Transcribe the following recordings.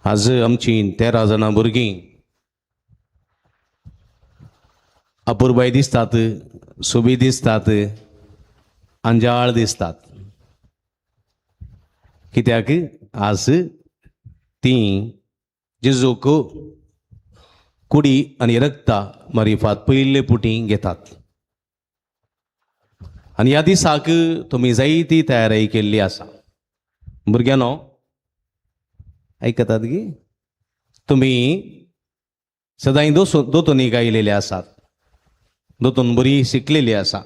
आज आमची 13 जाणां भुरगीं अपुरबाय दिसतात, सोबीत दिसतात, अंजाळ दिसतात. कित्याक आज तीं जेजूक कुडी आनी रक्ता मारिफात पयले पुटी घेतात. आनी ह्या दिसाक तुमी जायती तयारी केल्ली आसा. भुरग्यांनो आयकतात की तुमी सदांय दोतोनी गायलेले आसात, दोतोन बरी शिकलेली आसा.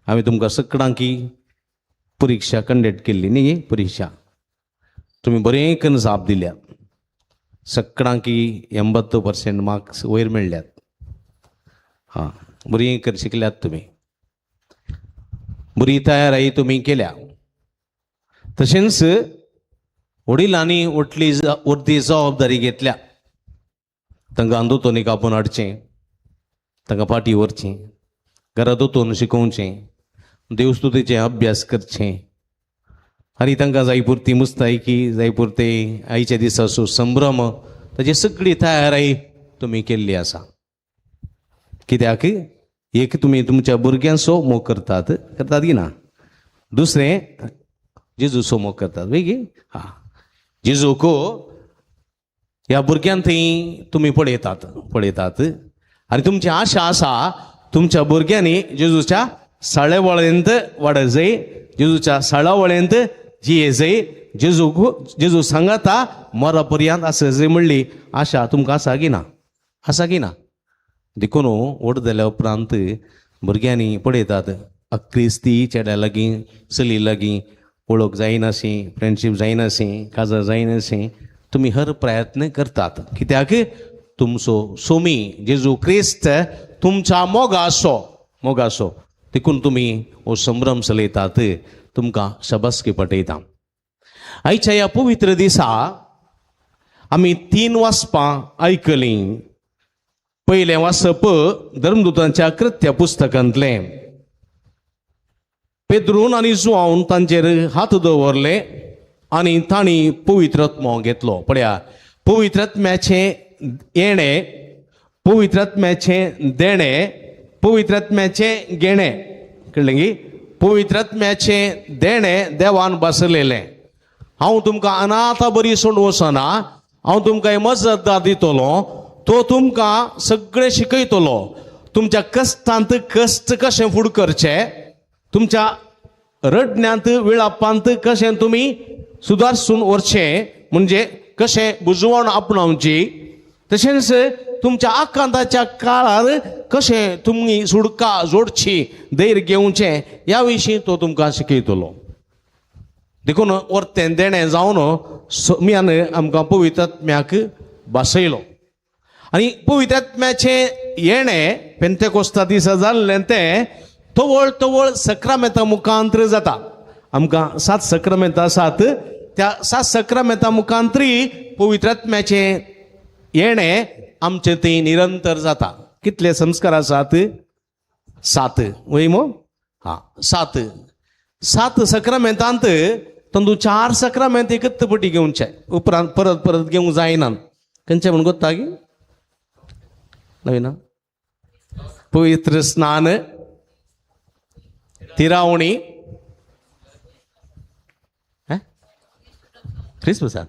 आमी तुमकां सगळ्यांकी परिक्षा कंडक्ट केल्ली न्ही, परिक्षा तुमी बरें करून जाप दिल्या, सगळ्यांकी 80% मार्क्स वयर मेळ्ळ्यात. हां, बरी करून शिकल्यात तुमी, बरी तयारी तुमी केल्या. तशेंच वडिलांनी उरती जबाबदारी घेतल्या, तांकां दोतोनी कापून हाडचें, तांकां फाटी व्हरचें, घरा दोतोन शिकोवचें, देवस्तुतीचें अभ्यास करचें आनी तांकां जाय पुरती मुस्तायकी, जाय पुरते आयच्या दिसाचो संभ्रम, ताची सगळी तयारी तुमी केल्ली आसा. कित्याक एक तुमी तुमच्या भुरग्यांचो मोग करतात, करतात की ना? दुसरें जेजूचो मोग करतात वेगी. हां, जेजूक ह्या भुरग्यां थंय तुमी पळयतात पळयतात आनी तुमची आशा आसा तुमच्या भुरग्यांनी जेजूच्या साळेवळेंत वाडत जाय, जेजूच्या साळावळेंत जिये जाय, जेजूक जेजू सांगाता मरा पर्यंत आसा जाय म्हणली आशा तुमकां आसा की ना? आसा की ना? देखून व्हड जाल्या उपरांत भुरग्यांनी पळयतात अक्रिस्ती चेड्या लागीं चली लागीं वळख जायनाशी, फ्रेंडशीप जायनाशी, काजार जायनाशी तुमी हर प्रयत्न करतात. कित्याक तुमचो सोमी जेजू क्रिस्त तुमच्या मोगासो मोगासो, देखून तुमी हो संभ्रम चलयतात. तुमकां शाबासकी पटयता. आयच्या ह्या पवित्र दिसा आमी 3 वाचपां आयकलीं. पयलें वाचप धर्मदूतांच्या कृत्य पुस्तकांतलें. पेद्रून आनी जुआवन तांचेर हात दवरले आनी तांणी पवित्र आत्मो घेतलो. पळया, पवित्र आत्म्याचें येणें, पवित्र आत्म्याचें देणें, पवित्र आत्म्याचें घेणें. कळ्ळें की? पवित्र आत्म्याचें देणें देवान बसलेलें. हांव तुमकां अनाथा बरी सोडून वचना, हांव तुमकां मजतदार दितलो, तो तुमकां सगळें शिकयतलो. तुमच्या कश्टांत कश्ट कशें फुड करचें, तुमच्या रडण्यांत विळापांत कशें तुमी सुदारसून व्हरचें, म्हणजे कशें बुजवण आपणावची, तशेंच तुमच्या आकांताच्या काळार कशें तुमी सुडका जोडची, धैर्य घेवचें, ह्या विशीं तो तुमकां शिकयतलो. देखून वर्तें देणें जावन सोम्यान आमकां पवित्र आत्म्याक भासयलो. आनी पवित्र आत्म्याचें येणें पेंतेकोस्ता दिसा जाल्लें तें तवळ तवळ सक्रामेंता मुखांत्र जाता. आमकां 7 सक्रामेंत आसात, त्या 7 सक्रामेंता मुखांतरी पवित्र आत्म्याचें येणें आमचें थंय निरंतर जाता. कितले संस्कार आसात? 7 वय मो? हां, 7. 7 सक्रामेंतांत तातूंत 4 सक्रामेंत एकच पटी घेवचे, उपरांत परत परत घेवंक जायना. खंयचें म्हूण गोत्ता की नवीना? पवित्र स्नान, तिरावणी, क्रिसमसान,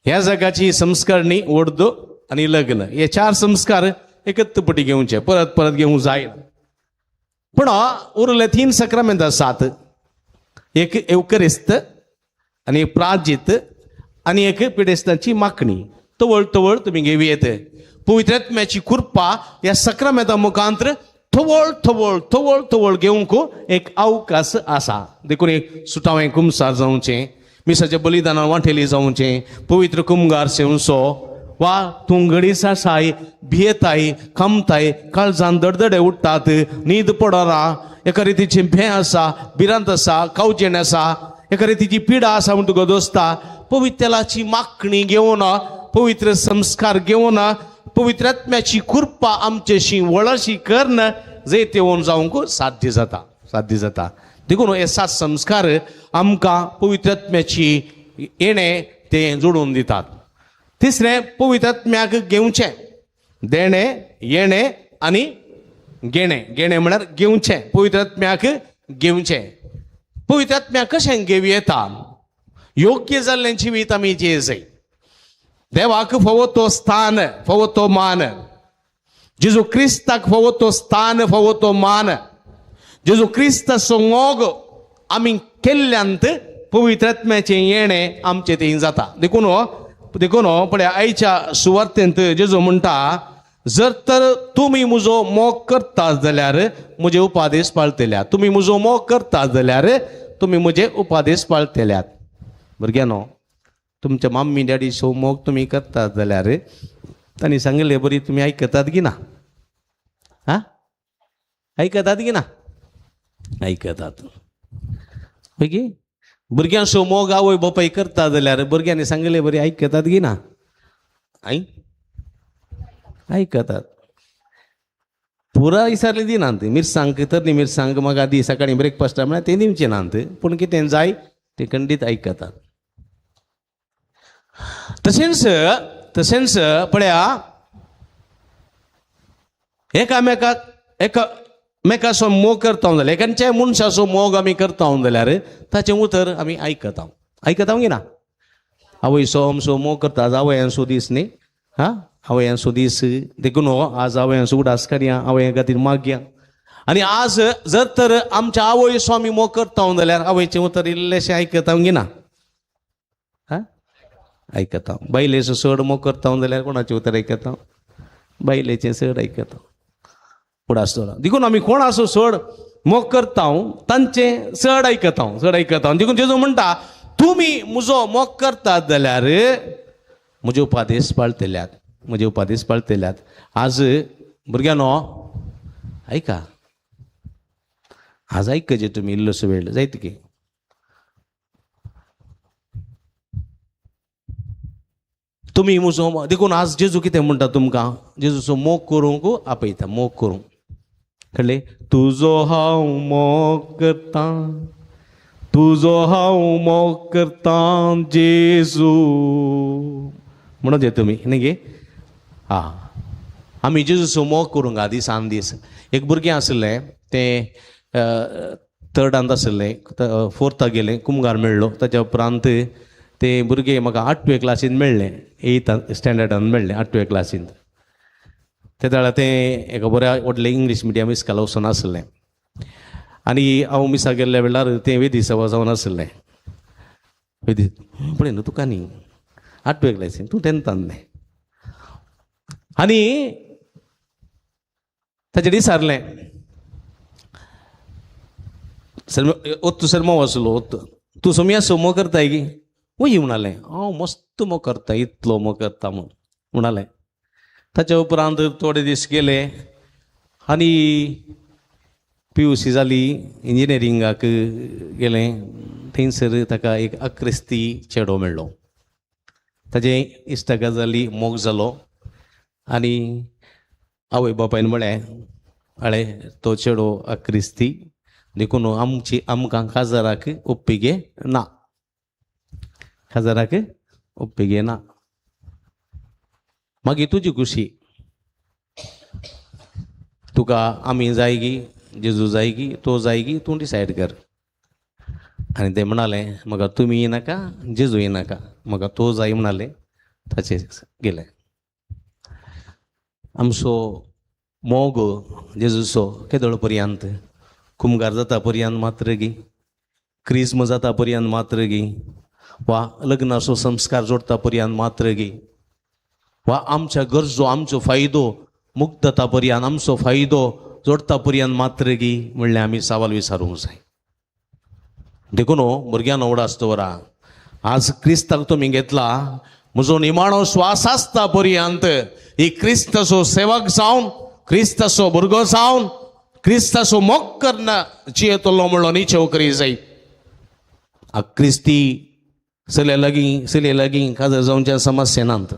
ह्या जगाची संस्कारणी, ओडदो आनी लग्न, हे 4 संस्कार एकत्र पटी घेवचे, परत परत घेवंक जायना. पूण उरले 3 सक्रामेंत आसात, एक एवकरिस्त आनी एक प्राजीत आनी एक पिडेस्तांची मागणी. तवळ तवळ तुमी घेवं येत. पवित्र आत्म्याची कृपा ह्या सक्रामेंता मुखांत्र तवळ तवळ तवळ तवळ घेवंक एक अवकाश आसा. देखून एक सुटावें कुमसार जावचें, मिसाच्या बलिदानान वांटेली जावचें, पवित्र कुमगार सेवचो, वा तूं घडीस आसाय, भियेताय, खमताय, काळजान दडदडे उठ्ठात, न्हीद पडना, एका रितीची भें आसा, भिरांत आसा, कावजेण आसा, एका रितीची पिडा आसा म्हूण तुका दोस्ता, पवित्रलाची मागणी घेवन, पवित्र संस्कार घेवन, पवित्र आत्म्याची कृपा आमचेशी वळशी करून जैत येवन जावंक साध्य जाता, साध्य जाता. देखून हे 7 संस्कार आमकां पवित्र आत्म्याची येणें तें जोडून दितात. तिसरें पवित्र आत्म्याक घेवचें, देणें येणें आनी घेणें. घेणें म्हळ्यार घेवचें, पवित्र आत्म्याक घेवचें. पवित्र आत्म्याक कशें घेवं येता? योग्य जाल्लें जिवीत आमी जिये जाय, देवाक फावो तो स्थान, फावो तो मान, जेजू क्रिस्ताक फावो तो स्थान, फावो तो मान, जेजू क्रिस्ताचो मोग आमी केल्ल्यांत पवित्र आत्म्याचें येणें आमचें थंय जाता. देखून देखून पळय आयच्या सुवार्तेंत जेजू म्हणटा, जर तर तुमी म्हजो मोग करता जाल्यार म्हजे उपादेश पाळतल्यात, तुमी म्हजो मोग करता जाल्यार तुमी म्हजे उपादेश पाळतल्यात. भुरग्यांनो, तुमच्या मम्मी डॅडीचो मोग तुमी करतात जाल्यार तांणी सांगिल्ले बरी तुमी आयकतात की ना? आं, आयकतात की ना? आयकतात. ओके, भुरग्यांचो मोग आवय बापाय करता जाल्यार भुरग्यांनी सांगिल्ले बरी आयकतात की ना? आयकतात. पुरा विचारली दिनात, मिरसांग तरणी मिरसांग म्हाका दी सकाळीं ब्रेकफास्टा म्हळ्यार तें दिवचें नात, पूण कितें जाय तें खंडीत आयकतात. तशेंच तशेंच पळया एकामेकाक एकामेकाचो मोग करता जाल्यार, एकाच्या मनशाचो मोग आमी करता जाल्यार ताचें उतर आमी आयकता. आयकता की ना? आवयचो आमचो मोग करता, आज आवयांचो दीस न्ही, हा, आवयांचो दीस, देखून हो आज आवयांचो उडास करया, आवयां खातीर मागया. आनी आज जर तर आमच्या आवयचो आमी मोग करता जाल्यार आवयचें उतर इल्लेशें आयकता की ना? हा, आयकता. बायलेचो चड मोग करता जाल्यार कोणाचें उतर आयकता? बायलेचें चड आयकता. उडास दवरा. देखून आमी कोणाचो चड मोग करता तांचें चड आयकता, चड आयकता. देखून जेजू म्हणटा, तुमी म्हजो मोग करतात जाल्यार म्हजे उपादेश पाळतल्यात, म्हजे उपादेश पाळतल्यात. आज भुरग्यांनो आयका, आज आयकचे तुमी इल्लोसो वेळ जायत की. तुमी म्हजो, देखून आज जेजू कितें म्हणटा तुमकां, जेजूचो मोग करूंक आपयता, मोग करूंक. कळ्ळें? तुजो हांव मोग करतां, तुजो हांव मोग करतां जेजू म्हणत तुमी न्ही गे? आं, आमी जेजूचो मोग करूंक दिसान दीस. एक भुरगें आशिल्लें, तें थर्डांत आशिल्लें, फोर्थाक गेलें, कुमगार मेळ्ळो. ताच्या उपरांत तें भुरगें म्हाका आठवे क्लासीन मेळ्ळें, एथ स्टँडर्डान मेळ्ळें आठवे क्लासीन. ते वेळार तें एका बऱ्या व्हडलें इंग्लीश मिडियम इस्कोला वचून आशिल्लें. आनी हांव मिसा गेल्ल्या वेळार तें वेदी सभा जावन आशिल्लें. वेदी पळय न्हू तुका न्ही, आठवे क्लासीन तूं टेंथान न्ही. आनी ताचें विचारलें, ओत्तू सर मोव आसलो, ओत्तू तूं सोमया सोमो करताय की? वय म्हणालें, हांव मस्त मोग करता, इतलो मोग करता म्हूण म्हणालें. ताच्या उपरांत थोडे दीस गेले आनी PUC जाली, इंजिनियरिंगाक गेलें. थंयसर ताका एक अक्रिस्ती चेडो मेळ्ळो. ताजें इश्टागत जाली, मोग जालो. आनी आवय बापायन म्हळें, आळे तो चेडो अक्रिस्ती, देखून आमची आमकां काजाराक उपेगे ना, काजाराक उपेगे ना, मागीर तुजी खुशी, तुका आमी जायगी, जेजू जायगी, तो जायगी, तूं डिसायड कर. आनी ते म्हणाले, म्हाका तुमी नाका, जेजूय नाका, म्हाका तो जाय म्हणाले. ताचे गेले. आमचो मोग जेजूचो केदळ पर्यंत, कुमगार जाता पर्यंत मात्र गी, क्रिज्म जाता पर्यंत मात्र गी, वा लग्नाचो संस्कार जोडता पर्यंत मात्र गी, वा आमच्या गरजो आमचो फायदो मुक्तता पर्यंत आमचो फायदो जोडता पर्यंत मात्र गी म्हणल्यार आमी सवाल विचारूंक जाय. देखून भुरग्यांनो उडास दवरा, आज क्रिस्ताक तुमी घेतला, म्हजो निमाणो श्वास आसता पर्यंत ही क्रिस्ताचो सेवक जावन, क्रिस्ताचो भुरगो जावन, क्रिस्ताचो मोग करना जियेतलो म्हणलो निचेव करी जाय. क्रिस्ती चले लागीं चलये लागीं काजार जावच्या समस्या नात,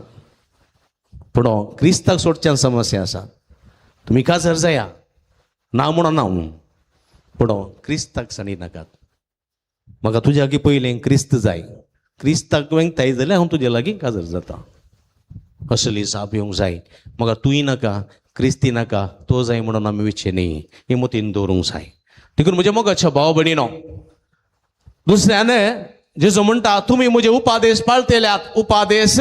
पूण क्रिस्ताक सोडच्यान समस्या आसा. तुमी काजार जाया ना म्हणून ना, पूण क्रिस्ताक सांडी नाकात. म्हाका तुज्या लागीं पयलें क्रिस्त जाय, क्रिस्ताक वेंगताय जाल्यार हांव तुजे लागीं काजार जाता. असली जाप येवंक जाय. म्हाका तूंय नाका, क्रिस्ती नाका, तो जाय म्हणून आमी विचचे न्ही. ही मतीन दवरूंक जाय. देखून म्हज्या मोगाच्या भाव भयणीनो, दुसऱ्यान जेजू म्हणटा तुमी म्हजे उपादेश पाळतेल्यात, उपादेश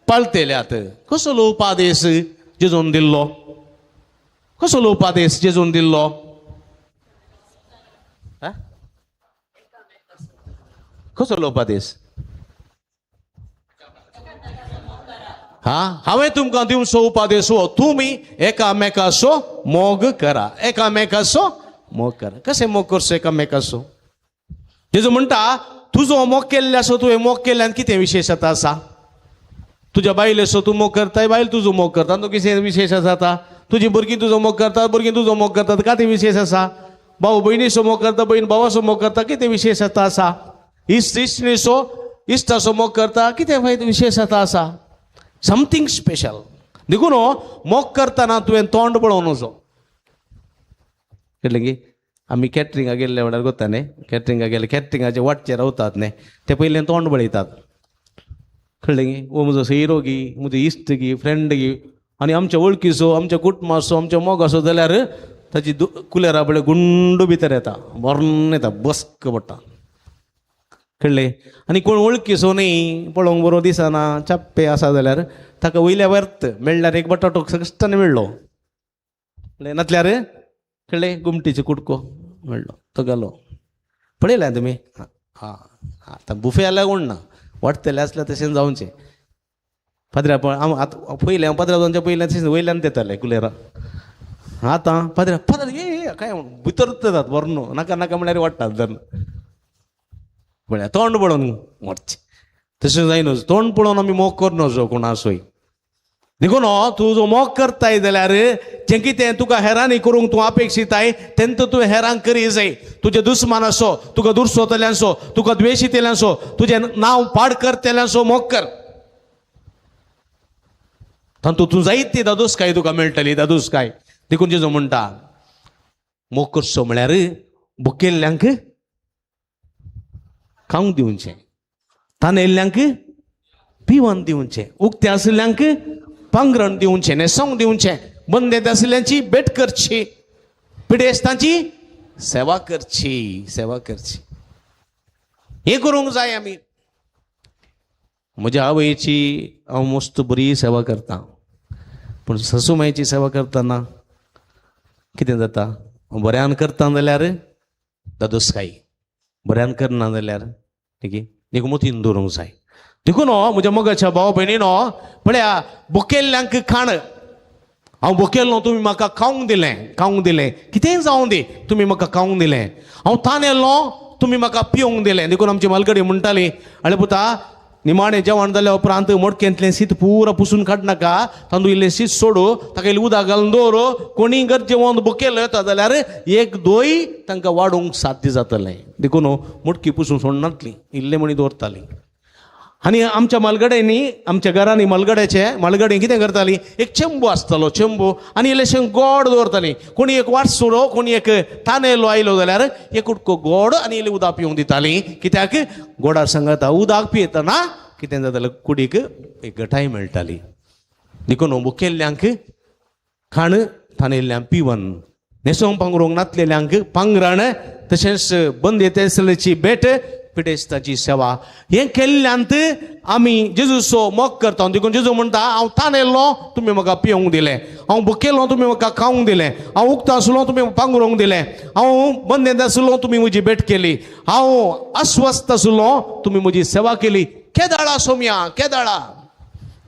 पाळतेल्यात. कसलो उपादेश जेजून दिल्लो? कसलो उपादेश जेजून दिल्लो? कसलो उपादेश? हा, हांवें तुमकां दिवचो उपादेश हो, तुमी एकामेकाचो मोग करा, एकामेकाचो मोग करा. कशें मोग करचो एकामेकाचो? जेजू म्हणटा तुजो मोग केल्ले आसो, तुवें मोग केल्ल्यान कितें विशेशता आसा? तुज्या बायलेचो तूं मोग करताय, बायल तुजो मोग करता, तूं कितें विशेश आसा? तुजी भुरगीं तुजो मोग करतात, भुरगीं तुजो मोग करतात, कितें विशेश आसा? भाव भयणीचो मोग करता, भयण भावाचो मोग करता, कितें विशेशता आसा? इश्ट इश्टिणीचो इश्टाचो मोग करता, कितें विशेशता आसा? Something special. देखून मोग करतना तुवें तोंड पळोवन वचो. कळ्ळें की? आमी कॅटरिंगाक गेल्ले वेळार कोत्ता न्ही, कॅटरिंगाक गेले कॅटरिंगाचे वाटचेर रावतात न्ही, ते पयलें तोंड पळयतात. कळ्ळें की? हो म्हजो सोयरो गी, म्हजो इश्ट गी, फ्रेंड गी, आनी आमच्या वळखीचो, आमच्या कुटुंबाचो, आमच्या मोगाचो जाल्यार ताची कुलेरा पळय गुंडो भितर येता, भरून येता, बस्क पडटा. कळ्ळें? आनी कोण वळखीचो न्ही, पळोवंक बरो दिसना, चाप्पे आसा जाल्यार ताका वयल्या व्यर्थ मेळ्ळ्यार एक बटाटो सगळ्यान मेळ्ळो, नातल्यार कळ्ळें गुमटीचो कुडको मेळ्ळो तो घालो. पळयलें तुमी? हां, आतां बुफे जाल्यार कोण ना, वाडटले आसल्यार तशें जावचें. पाद्र्या आतां पयलें हांव पाद्र्या जावचें पयलें तशें वयल्यान येतालें कुलेरा. आतां पाद्र्या पाद्र ये काय भितर येतात व्हरून, नाका नाका म्हळ्यार वाडटात धरून. म्हळ्यार तोंड पळोवन वाडचें तशें जायना. तोंड पळोवन आमी मोग करना कोणाचोय. देखून तूं जो मोग करताय जाल्यार जें कितें तुका हेरांनी करूंक तूं अपेक्षिताय तेंत तूं हेरांक करी जाय. तुजे दुस्मानाचो, तुका दुरसोतल्यांचो, तुका द्वेशितल्यांचो, तुजें नांव पाड करतल्यांचो मोग कर. तातूंत तूं जायती दादोसकाय तुका मेळटली, दादोसकाय. देखून जेजू म्हणटा मोग करचो म्हळ्यार भुकेल्ल्यांक खावंक दिवचें, तानेल्ल्यांक पिवन दिवचें, उक्तें आशिल्ल्यांक पांगरण दिवचें, न्हेसोवंक दिवचें, बंदेत आशिल्ल्यांची भेट करची, पिडेस्तांची सेवा करची, सेवा करची. हें करूंक जाय आमी. म्हज्या आवयची हांव मस्त बरी सेवा करता, पूण ससुमायची सेवा करतना कितें जाता? बऱ्यान करता जाल्यार दादोसकाय, बऱ्यान करना जाल्यार ठीक. देखून मतीन दवरूंक जाय. देखून म्हज्या मोगाच्या भाव भयणीनो, पळया भुकेल्ल्यांक खाण. हांव भुकेल्लो, तुमी म्हाका खावंक दिलें, खावंक दिलें, कितेंय जावं दी, तुमी म्हाका खावंक दिलें. हांव तानेल्लो, तुमी म्हाका पिवंक दिलें. देखून आमची मालगडी म्हणटाली, आळे पुता निमाणें जेवण जाल्या उपरांत मडकेंतलें शीत पुरा पुसून काडनाका, तांदूळ इल्लें शीत सोडू, ताका इल्लें उदक घालून दवर, कोणीय गरजेवंत भुकेल्लो येता जाल्यार एक दोय तांकां वाडूंक साध्य जातलें. देखून मडकी पुसून सोडनातली, इल्लें म्हणी दवरताली. आनी आमच्या मालगड्यांनी, आमच्या घरांनी मालगड्याचे मालगडी कितें करताली, एक चेंबो आसतालो, चेंबो, आनी इल्लेशें गोड दवरताली. कोणी एक वाटसुरो, कोणी एक तानेलो आयलो जाल्यार एक उडको गोड आनी इल्लें उदक पिवंक दिताली. कित्याक? गोडा सांगाता उदक पियेतना कितें जातालें, कुडीक एक घटाय मेळटाली. देखून भुकेल्ल्यांक खाण, तानेल्ल्यांक पिवन, न्हेसोवंक पांगरूंक नातलेल्यांक पांगरण, तशेंच बंद आसल्याची भेट, पिडेस्ताची सेवा. हें केल्ल्यांत आमी जेजूचो मोग करता. देखून जेजू म्हणटा, हांव तानेल्लो, तुमी म्हाका पिवंक दिलें, हांव भुकेल्लो, तुमी म्हाका खावंक दिलें, हांव उक्तो आसलो, तुमी पांगरूंक दिलें, हांव बंदेंत आसलो, तुमी म्हजी भेट केली, हांव अस्वस्थ आसलो, तुमी म्हजी सेवा केली. केदाळा सोम्या, केदाळा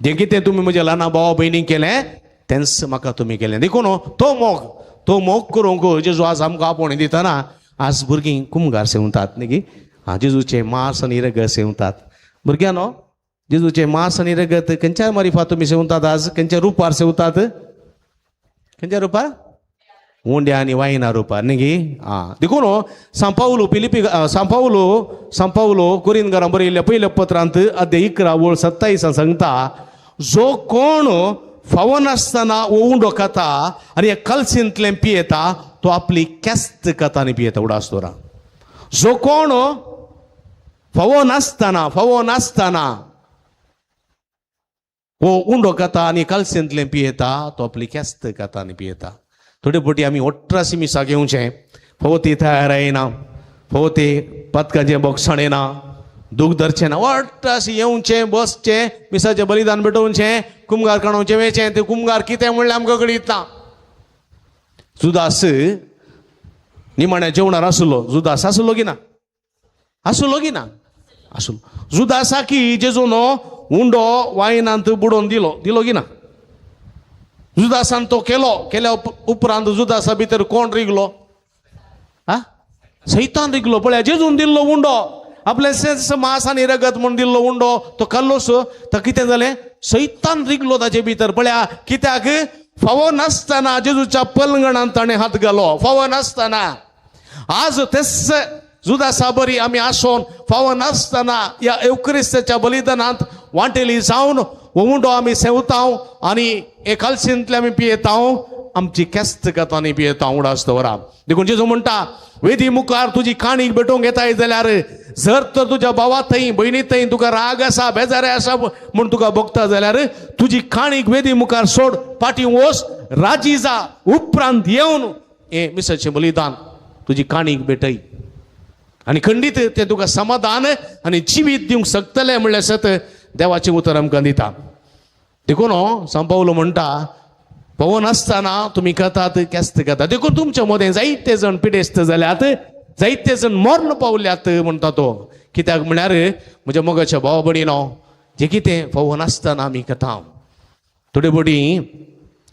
जें कितें तुमी म्हज्या ल्हाना भावा भयणीक केलें तेंच म्हाका तुमी केलें. देखून तो मोग, तो मोग करूंक जेजू आज आमकां आपोवणें दितना आज भुरगीं कुमगार सेवतात न्ही गी. हां, जेजूचें मांस आनी रगत सेवतात. भुरग्यांनो, जेजूचें मांस आनी रगत खंयच्या मारिफात तुमी सेवतात आज? खंयच्या रुपार सेवतात? खंयच्या रुपार? उंड्या आनी वायना रुपार न्ही गी. आं, देखून सांपावलो फिलिपी, सांपावलो, सांपावलो कोरिंदकारां बरयल्ल्या पयल्या पत्रांत अध्याय 11 ओळ 27 सांगता, जो कोण फावनासतना हो उंडो खाता आनी हे कलसींतलें पियेता तो आपली केस्त खाता आनी पियेता. उडास दवरा. जो कोण फावो नासतना, फावो नासतना हो उंडो खाता आनी कालसेंतलें पियेता, तो आपली केस्त खाता आनी पियेता. थोडे फावटी आमी 18 मिसां घेवचें, फावो ती तयार येना, फावो ती पातकाचें बोगसाण येना, दूख धरचें ना, 18 येवचें, बसचें, मिसाचें बलिदान भेटोवचें, कुमगार काणोवचें, वेचें. तें कुमगार कितें म्हणलें आमकां कळीत ना. जुदास निमाण्या जेवणार आसलो. जुदास आसलो की ना? आसलो की ना? आसलो. जुदासाकी जेजून उंडो वायनांत बुडोवन दिलो, दिलो की ना? जुदासान तो केलो. केल्या उपरांत जुदासा भितर कोण रिगलो? हा, सैतान रिगलो. पळया, जेजून दिल्लो उंडो, आपलें सेंस मांस आनी रगत म्हूण दिल्लो उंडो तो खाल्लोस, तो कितें जालें? सैतान रिगलो ताचे भितर. पळया, कित्याक? फावो नासतना जेजूच्या पलंगणांत ताणें हात घालो, फावो नासतना. आज तेच जुदासा बरी आमी आसोन फावो नासतना ह्या एवक्रिस्ताच्या बलिदानांत वांटेली जावन हो उंडो आमी सेवतांव आनी हे कालसींतले आमी पियेतांव, आमची केस्त खाता आनी पियेतांव उडास दवरा. देखून जेजू म्हणटा, वेदी मुखार तुजी काणीक भेटोवंक येताय जाल्यार जर तर तुज्या भावा थंय भयणी थंय तुका राग आसा, बेजारे आसा म्हूण तुका भोगता जाल्यार तुजी काणीक वेदी मुखार सोड, फाटीं वच, राजी जा, उपरांत येवन हें मिसाचें बलिदान तुजी काणीक भेटय आनी खंडीत तें तुका समाधान आनी जिवीत दिवंक शकतलें म्हणल्यार सत देवाचें उतर आमकां दिता. देखून सांव पावलो म्हणटा, पवन आसतना तुमी खातात, केस्त खाता, देखून तुमच्या मदें जायते जण पिडेस्त जाल्यात, जायते जण मर्ण पावल्यात म्हणटा तो. कित्याक म्हळ्यार म्हज्या मोगाच्या भावा भयणीनो, जें कितें पवन आसतना आमी खाता. थोडे फावटी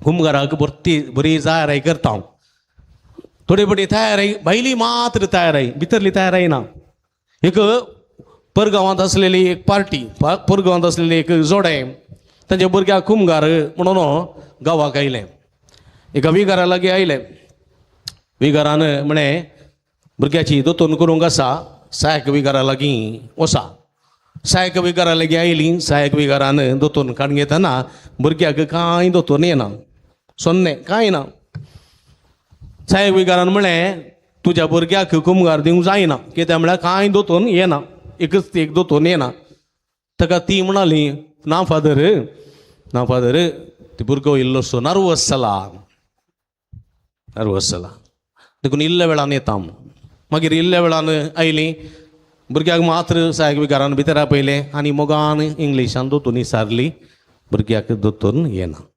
कुमगाराक भरती बरी तयारी करता, थोडे फावटी तयारी भायली मात्र तयारी, भितरली तयारी ना. एक परगांवांत आसलेली एक पार्टी, परगांवांत आसलेली एक जोडें, तांच्या भुरग्याक कुमगार म्हणून गांवाक आयलें. एका विगारा लागीं आयलें. विगारान म्हळें, भुरग्याची दोतोन करूंक आसा, सायक विगारा लागीं वसा. सायक विगारा लागीं आयलीं. सायक विगारान दोतोन काडून घेतना भुरग्याक कांय दोतोन येना, सोन्नें कांय ना. सायक विगारान म्हळें, तुज्या भुरग्याक कुमगार दिवंक जायना, कित्याक म्हळ्यार कांय दोतोन येना, एकच एक दोतोन येना. ताका ती म्हणाली, ना फादर, ना फादर, ती भुरगो इल्लोसो नर्वस जाला, नर्वस जाला, देखून इल्ल्या वेळान येता. मागीर इल्ल्या वेळान आयलीं, भुरग्याक मात्र सायक विगारान भितर आपयलें आनी मोगान इंग्लिशान दोतोन विचारली, भुरग्याक दोतोन येना.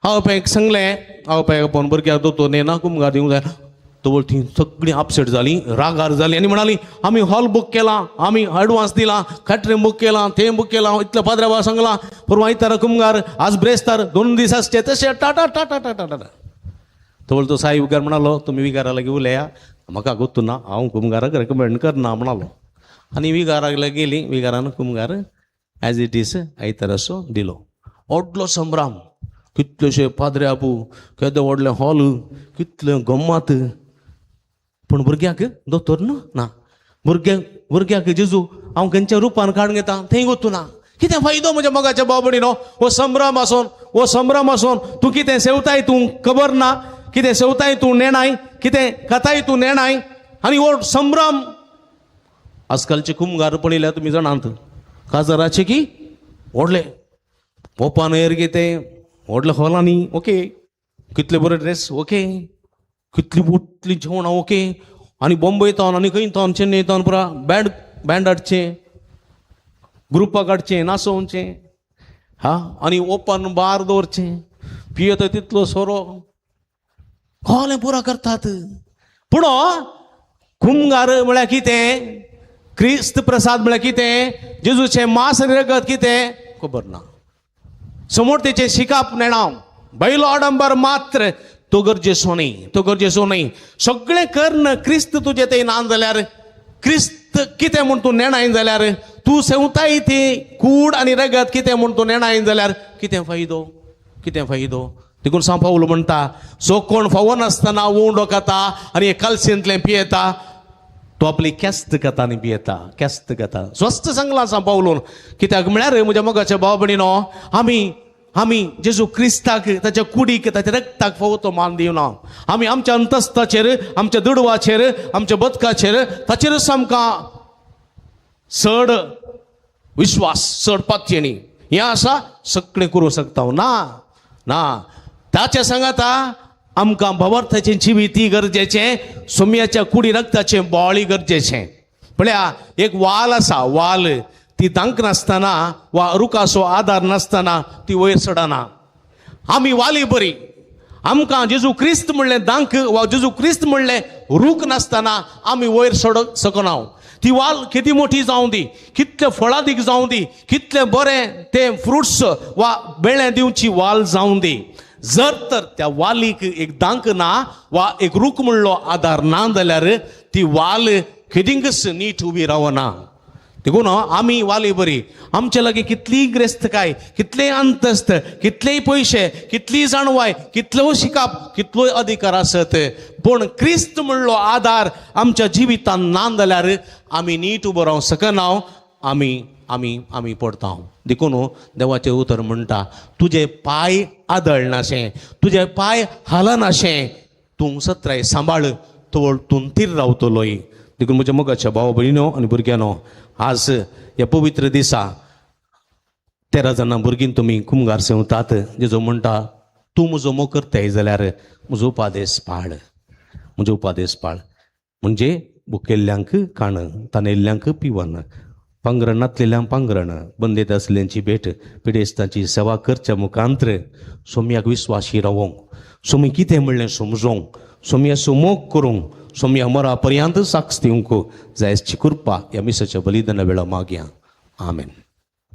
हांव पळय सांगलें, हांव पळय आपोवन भुरग्याक दोतोन येना, कुमगार दिवंक जाय. तवळ ती सगळीं अपसेट जालीं, रागार जालीं आनी म्हणाली, आमी हॉल बूक केला, आमी एडवान्स दिला, खाटरें बूक केलां, तें बूक केलां, इतलें पाद्र्या बाबा सांगलां, परवां आयतारा कुमगार, आज ब्रेस्तार, 2 दीस आसचे तशें टाटा टाटा टाटा टाटा. तवळ तो साई विगार म्हणालो, तुमी विगारा लागीं उलया, म्हाका गोत्तू ना, हांव कुमगाराक रेकमेंड करना म्हणालो. आनी विगाराक लागीं गेली, विगारान कुमगार एज it is आयतारासो दिलो. व्हडलो संभ्राम, कितलेशे पाद्रे आपू, केदें व्हडलें हॉल, कितलें गम्मात, पूण भुरग्याक दोतोर ना. भुरग्याक जेजू हांव खंयच्या रुपान काडून घेता थंय गोतू ना. कितें फायदो म्हज्या मोगाच्या भाव भयणीनो, हो संभ्रम आसोन, हो संभ्रम आसोन तूं कितें सेवताय तूं खबर ना, कितें सेवताय तूं नेणाय, कितें खाताय तूं नेणाय, आनी हो संभ्रम. आजकालचे कुमगार पळयल्यार तुमी जाणात, काजाराचे की व्हडले ओपन एयर कितें व्हडल्या हॉलांनी, ओके, कितले बरे ड्रेस, ओके, कितली मोटली जेवणां, ओके, आनी बॉम्बे तावन आनी खंय तावन चेन्नय तावन पुरा बँड बँड हाडचें, ग्रुपाक हाडचें, नाचोवचें, हा, आनी ओपन बार दवरचें, पियेता तितलो सोरो, खोलें पुरा करतात. पूण कुमगार म्हळ्यार कितें, क्रिस्त प्रसाद म्हळ्यार कितें, जेजूचें मांस आनी रगत कितें खबर ना. समोर तेचें शिकाप नेणा, बैलो आडंबर मात्र, तो गरजेचो न्ही, तो गरजेचो न्ही. सगळें करन क्रिस्त तुजें तें ना जाल्यार, क्रिस्त कितें म्हूण तूं नेणाय जाल्यार, तूं सेवताय ती कूड आनी रगत कितें म्हूण तूं नेणाय जाल्यार कितें फायदो, कितें फायदो. देखून सांव पावलो म्हणटा, जो कोण फावो नासतना उंडो खाता आनी कलसेंतलें पियेता, तो आपली केस्त खाता आनी पियेता, केस्त खाता. स्वस्त सांगलां सांव पावलोन. कित्याक म्हळ्यार म्हज्या मोगाच्या भाव भयणीनो, आमी आमी जेजू क्रिस्ताक, ताच्या कुडीक, ताच्या रक्ताक फावो तो मान दिवना. आमी आमच्या अंतस्ताचेर, आमच्या दुडवाचेर, आमच्या बदकाचेर, ताचेरच आमकां चड विश्वास, चड पातयेणी हें आसा, सगळें करूं शकता. ना ना, ताचें सांगाता आमकां भवार्थाचें जिवीत गरजेचें, सोम्याच्या कुडी रक्ताचें बॉळी गरजेचें. पळया एक वाल आसा, वाल ती दांक नासतना वा रुखाचो आदार नासतना ती वयर चडना. आमी वाली बरी, आमकां जेजू क्रिस्त म्हणलें दांक वा जेजू क्रिस्त म्हणलें रूख नासतना आमी वयर चडोंक शकना. ती वाल किती मोठी जावं दी, कितले फळादीक जावं दी, कितले बरें ते फ्रुट्स वा बेळें दिवची वाल जावं दी, जर तर त्या वालीक एक दांक ना वा एक रूख म्हणलो आदार ना जाल्यार ती वाल केदिंकच नीट उबी रावना. देखून आमी वाली बरी, आमचे लागीं कितलीय ग्रेस्तकाय, कितलेय अंतस्त, कितलेय पयशे, कितलीय जाणवाय, कितलो शिकाप, कितलोय अधिकार आसत, पूण क्रिस्त म्हणलो आदार आमच्या जिवितान ना जाल्यार आमी नीट उबो रावंक शकना, आमी आमी आमी पडता. देखून देवाचें उतर म्हणटा, तुजे पांय आदळनाशें, तुजे पांय हालनाशें, तूं सत्राय सांबाळ, तवळ तूं थीर रावतलोय. देखून म्हज्या मोगाच्या भाव भयणीनो आनी भुरग्यांनो, आज ह्या पवित्र दिसा 13 जाणां भुरगीं तुमी कुमगार सेवतात. जेजो म्हणटा, तूं म्हजो मोग करताय जाल्यार म्हजो उपादेस पाळ, म्हजो उपादेस पाळ. म्हणजे भुकेल्ल्यांक खाण, तानेल्ल्यांक पिवन, पांगरण नातलेल्यांक पांगरण, बंदेत आसल्यांची भेट, पिडेस्तांची सेवा करच्या मुखांत्र सोम्याक विस्वाशी रावोंक, सोमी कितें म्हणलें समजोंक, सोम्याचो मोग करूंक, सोम्या मरा पर्यंत साक्ष दिवंक जायची कृपा ह्या मिसाच्या बलिदाना वेळा मागया. आमेन.